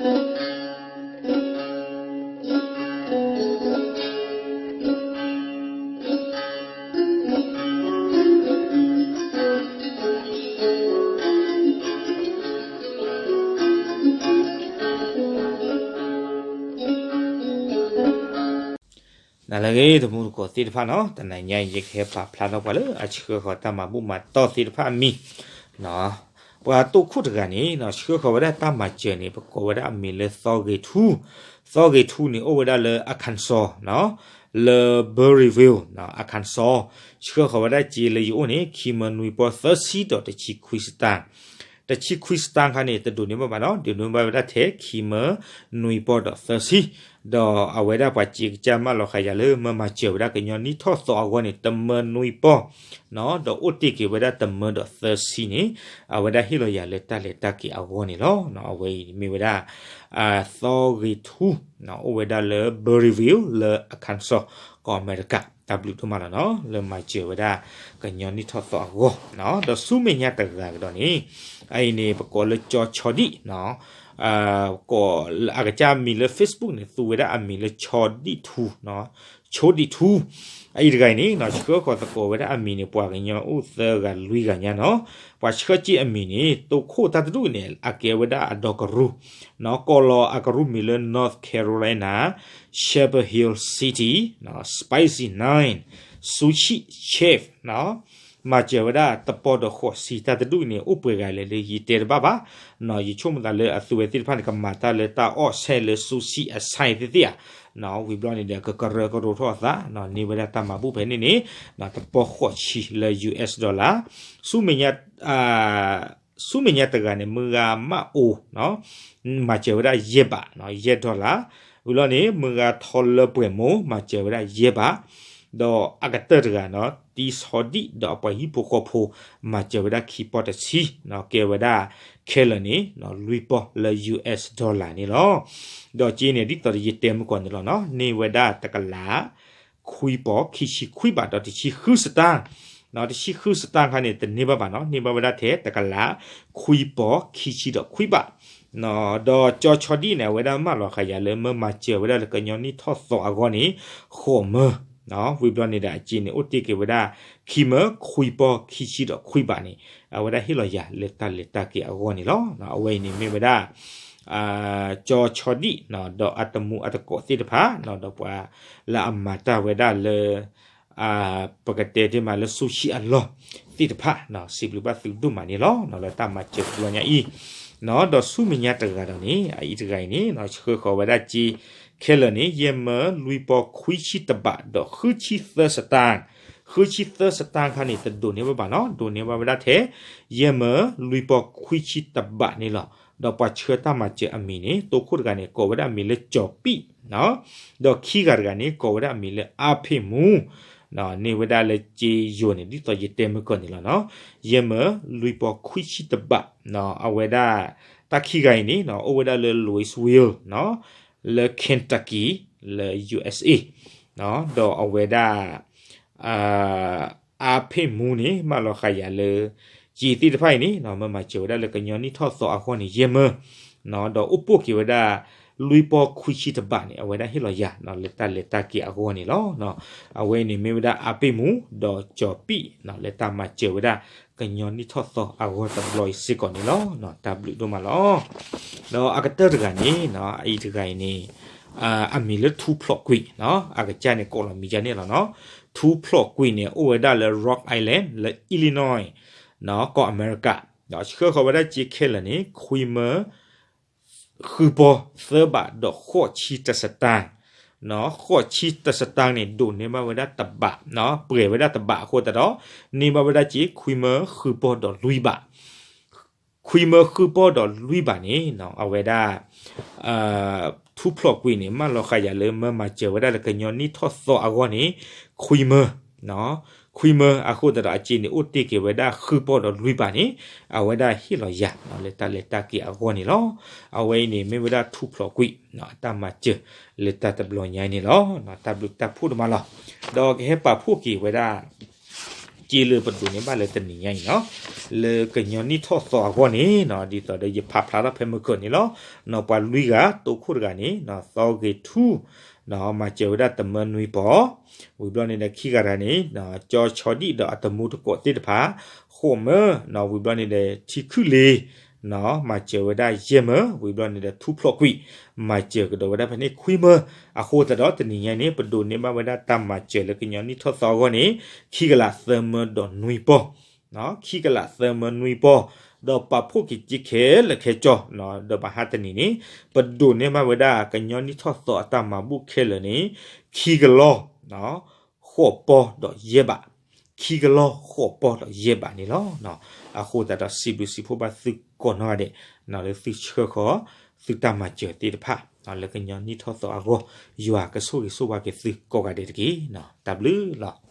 နလၢအဂ့ၤ တမူတကိးသ့ၣ်တဖၣ်နီၤ, တနံၤညါအံၤ ယကဟဲပာ်ဖျါထီၣ်ပှၤလၢအဆှၢဃီၤတၢ်မၤဘူၣ်မၤတီၢ်သ့ၣ်တဖၣ်အမံၤ, ပှၤတိၢ်ခိၣ်တဂၤန့ၣ် ဆှၢဃီၤဝဲဒၣ်တၢ်မၤစၢၤန့ၣ် ပကိးဝဲဒၣ်အမံၤလၢသီဂ့ၤထူ, သီဂ့ၤထူန့ၣ် အိၣ်ဝဲဒၣ်လၢ Arkansas နီၤ, လၢ Berryville Arkansas, ဆှၢဃီၤဝဲဒၣ်စ့လၢယအိၣ်န့ၣ် ခံမၢနွံပီၢ်သၢဆံဒီးတဆံခွံစတၢၢ် တဆံခွံစတၢၢ်ခါန့ၣ် တဒိးန့ၢ်ဘၣ်ဘၣ်နီၤ, ဒိးန့ၢ်ဘၣ်ဝဲဒၣ်ထဲ ခံမၢနွံပီၢ်ဒီးသၢဆံ, ဒီးအဝဲဒၣ်ပှၤစ့ကစၢ်မၢလီၤဃာ်ယၤလၢမၢမၤစၢၤဝဲဒၣ်ကညီနံၣ်ထီၣ်သီအဂီၢ်န့ၣ် တမၢနွံပီၢ်, ဒီးအိၣ်တ့ၢ်က့ၤဝဲဒၣ်တမၢဒီးသၢဆံန့ၣ်, အဝဲဒၣ်ဟ့ၣ်လီၤယၤလၢတၢ်လဲၤတၢ်က့ၤအဂီၢ်န့ၣ်လီၤ. အဝဲအံၤမ့ၢ်ဝဲဒၣ် သီဂ့ၤထူ, အိၣ်ဝဲဒၣ်လၢ Berryville လၢ Arkansas ကီၢ်အမဲရကၤ, တၢ်ဘျုးဒိၣ်မးလီၤနီၤ, လၢမၤစၢၤဝဲဒၣ်ကညီနံၣ်ထီၣ်သီအဂီၢ်, ဒီးဆူမဲာ်ညါတဂၤကဒီးန့ၣ်, အအံၤန့ၣ် ပကိးလၢကၠီဆီဒံၣ်, ကိးလၢအကစၢ်မံၤလၢ Facebook န့ၣ် သူဝဲဒၣ်အမံၤလၢဆီဒံၣ်ထူ, ဆိဒံၣ်ထူ, အအံၤတဂၤအံၤန့ၣ် ဆှၢဃီၤသကိးဝဲဒၣ်အမံၤန့ၣ် ပှၤကညီအိၣ်သၢဂၤလွံၢ်ဂၤညါနီၤ, ပှၤဆှၢစ့အမံၤန့ၣ် တိခိၣ်တၢ်တဒူၣ်န့ၣ် အကဲဝဲဒၣ်အဒီကရူၢ် ကိးလီၤအကရူၢ်မံၤလၢ North Carolina, Chapel Hill City, Spicy Nine, Sushi Chef, မၤစၢၤဝဲဒၣ်တပီဒီးဃိးဆံတၢ်တဒူၣ်န့ၣ် အိၣ်ပှဲၤဂၤလဲၣ်လၢယတဲတဘၣ်ဘၣ်, ယဆိကမိၣ်သးလၢအသုဝဲသ့ၣ်တဖၣ်န့ၣ် ကမၤတၢ်လၢတၢ်အီၣ်ဆဲးလၢ sushi အ site သ့ၣ်သ့ၣ်ဧါ, ဝံၤဘျီန့ၣ်ဒီး ကကရၢကရိထီၣ်အသး, န့ၢ်ဝဲဒၣ်တၢ်မၤဘူၣ်ဖဲန့ၣ်န့ၣ် တပီဃိးဆံလၢ US dollar, ဆူမဲာ်ညါ ဆူမဲာ်ညါတဂၤန့ၣ် မုၢ်ဂၤမးအိၣ်, မၤစၢၤဝဲဒၣ်ယဲၢ်ဘး, ယဲၢ် dollar, ဝံၤလီၤန့ၣ် မုၢ်ဂၤထီလၢပှဲၤမိၢ် မၤစၢၤဝဲဒၣ်ယဲၢ်ဘး, ဒီးအကတၢၢ်တဂၤနီၤ တံဆီဒံၣ်ဒီးအပှၤဟံၣ်ဖိဃီဖိ မၤစၢၤဝဲဒၣ်ခံပီၢ်တဆံ, ကဲဝဲဒၣ်ခဲလၢာ်န့ၣ် လွံၢ်ပီၢ်လၢ US dollar န့ၣ်လီၤ. ဒီးစ့န့ၣ် ဒ်သိးယတဲမုၢ်ကီၢ်န့ၣ်လီၤနီၤ, န့ၢ်ဝဲဒၣ်တကလး ခွံပီၢ်ခံဆံခွံဘးဒီးတဆံဃုစတၢၢ်, တဆံဃုစတၢၢ်ခါန့ၣ် တန့ၢ်ဘၣ်ဘၣ်နီၤ, န့ၢ်ဘၣ်ဝဲဒၣ်ထဲတကလး ခွံပီၢ်ခံဆံဒီးခွံဘး, ဒီးကၠီဆီဒံၣ်န့ၣ် အဝဲဒၣ်မၢလီၤဃာ်ယၤလၢမၢမၤစၢၤဝဲဒၣ်လၢကညီနံၣ်ထီၣ်သီအဂီၢ်န့ၣ် ဃိးမၢ, ဝံၤဘျီန့ၣ်ဒီးအစ့န့ၣ် အိၣ်တ့ၢ်က့ၤဝဲဒၣ် ခံမၢခွံပီၢ်ခံဆံဒီးခွံဘးန့ၣ် အဝဲဒၣ်ဟ့ၣ်လီၤယၤလၢတၢ်လဲၤတၢ်က့ၤအဂီၢ်န့ၣ်လီၤ. အဝဲအံၤန့ၣ်မ့ၢ်ဝဲဒၣ် ကၠီဆီဒံၣ် ဒီးအတမူအတကိးသ့ၣ်တဖၣ် ဒီးပှၤလၢအမၤတၢ်ဝဲဒၣ်လၢ ပကတဲတ့ၢ်မးလၢ sushi အလီၢ်သ့ၣ်တဖၣ် စံးဘျုးဘၣ်သုဒိၣ်မးန့ၣ်လီၤ. လၢတၢ်မၤစၢၤတဘျီညါအံၤ ဒီးဆူမဲာ်ညါတဂၤဒီးန့ၣ် အအံၤတဂၤအံၤန့ၣ် ဆှၢဃီၤဝဲဒၣ်စ့ခဲလၢာ်န့ၣ် ယဲၢ်မၢလွံၢ်ပီၢ်ခွံဆံတဘးဒီးဃုဆံသၢစတၢၢ်, ဃုဆံသၢစတၢၢ်ခါန့ၣ် တဒိးန့ၢ်ဘၣ်ဘၣ်နီၤ, ဒိးန့ၢ်ဘၣ်ဝဲဒၣ်ထဲ ယဲၢ်မၢလွံၢ်ပီၢ်ခွံဆံတဘးန့ၣ်လီၤ. ဒီးပှၤဆှၢတၢ်မၤစၢၤအမံၤန့ၣ် တိခိၣ်တဂၤန့ၣ် ကိးဝဲဒၣ်အမံၤလၢကၠီၤပံၣ် ဒီးခံဂၤတဂၤန့ၣ် ကိးဝဲဒၣ်အမံၤလၢအါဖ့ၣ်မူ, န့ၢ်ဝဲဒၣ်လၢစ့ယိၤန့ၣ် ဒ်သိးယတဲမုၢ်ကီၢ်န့ၣ်လီၤနီၤ, ယဲၢ်မၢလွံၢ်ပီၢ်ခွံဆံတဘး, အဝဲဒၣ် တၢ်ခံဂၤအံၤန့ၣ် အိၣ်ဝဲဒၣ်လၢ Louisville လၢ Kentucky လၢ USA ဒီးအဝဲဒၣ် အါဖ့ၣ်မူန့ၣ် မၢလီၤဃာ်ယၤလၢ စ့သ့ၣ်တဖၣ်အံၤန့ၣ် မၢမၤစၢၤဝဲဒၣ်လၢကညီနံၣ်ထီၣ်သီအဂီၢ်န့ၣ် ယဲၢ်မၢ, ဒီးအိၣ်ပိာ်က့ၤဝဲဒၣ် လွံၢ်ပီၢ်ခွံဆံတဘးန့ၣ် အဝဲဒၣ်ဟ့ၣ်လီၤယၤ လၢတၢ်လဲၤတၢ်က့ၤအဂီၢ်န့ၣ်လီၤ. အဝဲအံၤန့ၣ်မ့ၢ်ဝဲဒၣ်အါဖ့ၣ်မူ ဒီးကၠီၤပံၣ် လၢတၢ်မၤစၢၤဝဲဒၣ် ကညီနံၣ်ထီၣ်သီအဂီၢ်တဘျီအံၤစ့ၢ်ကီးန့ၣ်လီၤ. တၢ်ဘျုးဒိၣ်မးလီၤ. ဒီးအကတၢၢ်တဂၤန့ၣ် အအံၤတဂၤအံၤန့ၣ် အမံၤလၢထူဖျိးကွံာ်, အကစၢ်န့ၣ် ကိးလီၤမံၤယါန့ၣ်လီၤနီၤ. ထူဖျိးကွံာ်န့ၣ် အိၣ်ဝဲဒၣ်လၢ Rock Island လၢ Illinois ကီၢ်အမဲရကၤ, ဒီးဆှၢဃီၤဝဲဒၣ်စ့ခဲလၢာ်န့ၣ် ခွံမၢ ဃုပီၢ်သၢဘးဒီးဃိးဆံတစတၢၢ်, ဃိးဆံတစတၢၢ်န့ၣ် ဒိးန့ၢ်ဘၣ်ဝဲဒၣ်တဘး, ပှဲၤဝဲဒၣ်တဘးအဃိသတးဒီး န့ၢ်ဘၣ်ဝဲဒၣ်စ့ ခွံမၢဃုပီၢ်ဒီးလွံၢ်ဘး ခွံမၢဃုပီၢ်ဒီးလွံၢ်ဘးန့ၣ် အဝဲဒၣ် ထူဖျိးကွံာ်န့ၣ် မၢလီၤဃာ်ယၤလၢမၢမၤစၢၤဝဲဒၣ်လၢကညီနံၣ်ထီၣ်သီအဂီၢ်န့ၣ် ခွံမၢ, ခွံမၢအဃိသတးဒီး အစ့န့ၣ် အိၣ်တ့ၢ်က့ၤဝဲဒၣ်ဃုပီၢ်ဒီးလွံၢ်ဘးန့ၣ် အဝဲဒၣ်ဟ့ၣ်လီၤယၤ လၢတၢ်လဲၤတၢ်က့ၤအဂီၢ်န့ၣ်လီၤ. အဝဲအံၤန့ၣ် မ့ၢ်ဝဲဒၣ်ထူဖျိးကွံာ် အတၢ်မၤစၢၤလၢတၢ်တဘျီညါအံၤန့ၣ်လီၤ. တၢ်ဘျုးတၢ်ဖှိၣ်ဒိၣ်မးလီၤ. ဒီးကဟဲပာ်ဖှိၣ်က့ၤဝဲဒၣ် က့လၢပဒိးန့ၢ်ဘၣ်လၢတနံၤညါအံၤနီၤ, လၢကညီနံၣ်ထီၣ်သီအဂီၢ်န့ၣ်နီၤ, ဒ်သိးဒီးယဖးဖျါထီၣ်ဖဲမုၢ်ကၢၢ်န့ၣ်လီၤ. နီၤ ပှၤလွံၢ်ဂၤ တိခိၣ်တဂၤန့ၣ်နီၤ သီဂ့ၤထူ နီၤ မၤစၢၤဝဲဒၣ်တမၢနွံပီၤ, ဝံၤဘျီန့ၣ်ဒီးခံဂၤတဂၤန့ၣ် ကၠီဆီဒံၣ်ဒီးအတမူတကိးသ့ၣ်တဖၣ် ဃိးမၢ, နီၤ ဝံၤဘျီန့ၣ်ဒီးထံခုၣ်လ့ နီၤ မၤစၢၤဝဲဒၣ်ယဲၢ်မၢ, ဝံၤဘျီန့ၣ်ဒီးထူဖျိးကွံာ် မၤစၢၤကဒီးဝဲဒၣ်ဖဲန့ၣ်ခွံမၢ, အဃိသတးဒီးတနံၤညါန့ၣ် ပဒိးန့ၢ်ဘၣ်ဝဲဒၣ်တၢ်မၤစၢၤလၢကညီနံၣ်ထီၣ်သီအဂီၢ်န့ၣ် ခံကလးသၢမၢဒီးနွံပီၤ, ခံကလးသၢမၢနွံပီၤ, ဒီးပာ်ဖှိၣ်က့ၤက့ခဲလၢာ်ခဲကၠီ, ဒီးဘၣ်ဟါတနံၤန့ၣ် ပဒိးန့ၢ်ဘၣ်ဝဲဒၣ်ကညီနံၣ်ထီၣ်သီအတၢ်မၤဘူၣ်ခဲလၢာ်န့ၣ် ခံကလီၤ ဃိးပီၤဒီးယဲၢ်ဘး, ခံကလီၤဃိးပီၤဒီးယဲၢ်ဘးန့ၣ်လီၤ. အဃိသတးဒီး စံးဘျုးစံးဖှိၣ်ဘၣ်သုကိးနီၢ်ဂၤဒဲး လၢသုဆှၢဃီၤ သုတၢ်မၤစၢၤသ့ၣ်တဖၣ် လၢကညီနံၣ်ထီၣ်သီအဂီၢ်, ယွၤကဆိၣ်ဂ့ၤဆိၣ်ဝါက့ၤသုကိးဂၤဒဲးတက့ၢ်. တၢ်ဘျုးလီၤ.